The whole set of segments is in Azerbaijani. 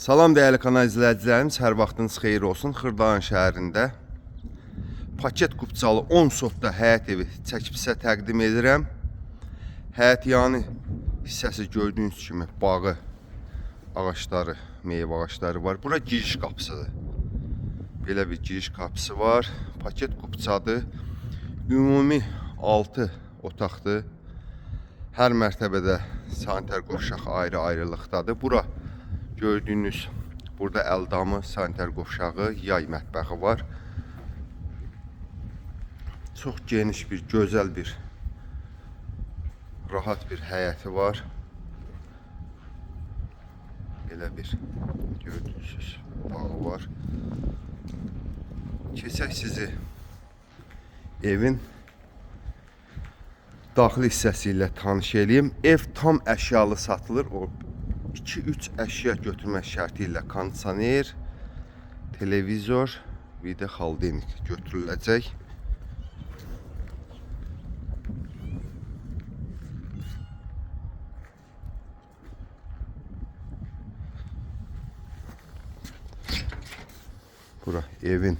Salam dəyərli kanal izləyicilərimiz, hər vaxtınız xeyir olsun. Xırdalan şəhərində paket kupçalı 10 sotda həyət evi çəkib sizə təqdim edirəm. Həyət yanı hissəsi gördüyünüz kimi bağı, ağaçları, meyvə ağaçları var. Bura giriş qapısıdır. Belə bir giriş qapısı var. Paket kupçadır. Ümumi 6 otaqdır. Hər mərtəbədə sanitar qovşaq ayrı-ayrılıqdadır. Bura gördüyünüz burada əldamı, sanitar qovşağı, yay mətbəxi var. Çox geniş bir, gözəl bir, rahat bir həyəti var. Belə bir gördüyünüz bağı var. Keçək sizi evin daxili hissəsi ilə tanış eləyim. Ev tam əşyalı satılır. O 2-3 əşya götürmək şərti ilə kondisioner, televizor, bir də xaldenik götürüləcək. Bura evin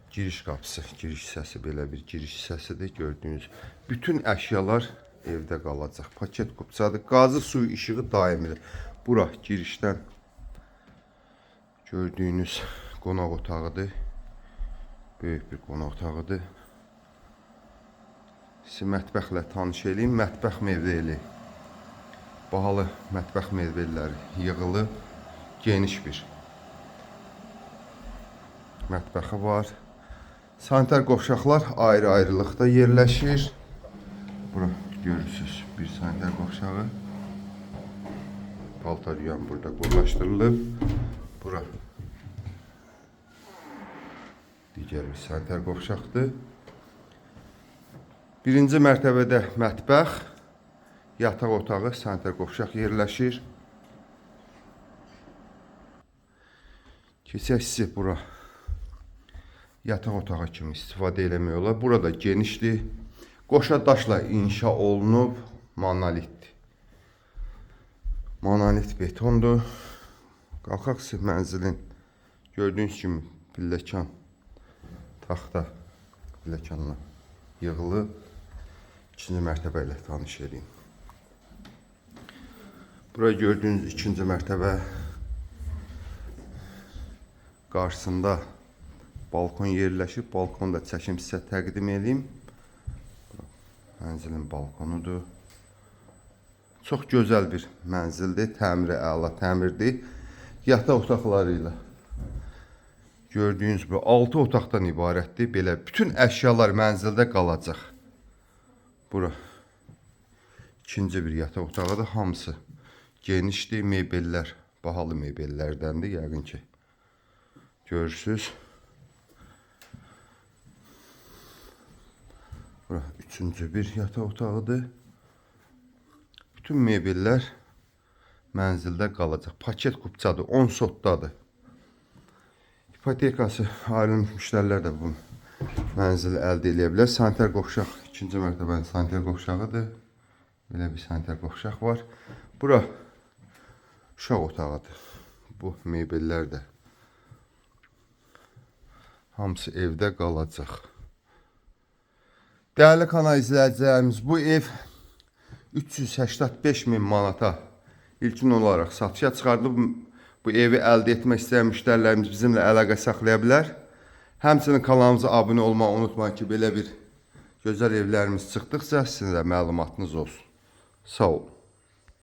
giriş qapısı, giriş hissəsi belə bir giriş hissəsidir gördüyünüz. Bütün əşyalar evdə qalacaq. Paket kupçadır. Qazı, suyu, işığı daimidir. Bura girişdən gördüyünüz qonaq otağıdır. Böyük bir qonaq otağıdır. Sizi mətbəxlə tanış eləyim. Mətbəx mebeli. Bahalı mətbəx mebelləri yığılıb. Geniş bir mətbəxi var. Sanitar qovşaqlar ayrı-ayrılıqda yerləşir. Bura görürsünüz bir sanitar qovşağı. Paltar yuyan burada qurlaşdırılıb. Bura digər bir sanitar qovşaqdır. Birinci mərtəbədə mətbəx, yataq otağı, sanitar qovşaq yerləşir. Keçək sizi bura yataq otağı kimi istifadə eləmək olar. Burada genişdir. Qoşa daşla inşa olunub, monolitdir. Monolit betondur. Qalxaq sizi mənzilin gördüyünüz kimi pilləkan, taxta pilləkanla yığılıb. İkinci mərtəbə ilə tanış eləyim. Bura gördüyünüz ikinci mərtəbə qarşısında balkon yerləşir. Balkonu da çəkim sizə təqdim edeyim. Mənzilin balkonudur. Çox gözəl bir mənzildir. Təmiri əla təmirdir. Yataq otaqları ilə gördüyünüz bu 6 otaqdan ibarətdir. Belə bütün əşyalar mənzildə qalacaq. Bura ikinci bir yataq otağıdır. Hamısı genişdir. Mebellər bahalı mebellərdəndir yəqin ki. Görürsüz. Bura üçüncü bir yataq otağıdır. Bütün mebellər mənzildə qalacaq. Paket kupçadır, 10 sotdadır. İpotekası ayrılmış müştərilər də bu mənzili əldə eləyə bilər. Sanitar qovşaq, ikinci mərtəbənin sanitar qovşağıdır. Belə bir sanitar qovşaq var. Bura uşaq otağıdır. Bu mebellər də hamısı evdə qalacaq. Dəyərli kanal izləyicilərimiz, bu ev 385 min manata ilkin olaraq satışa çıxarılıb. Bu evi əldə etmək istəyən müştərilərimiz bizimlə əlaqə saxlaya bilər. Həmçinin kanalımıza abunə olmağı unutmayın ki, belə bir gözəl evlərimiz çıxdıqca sizin də məlumatınız olsun. Sağ olun.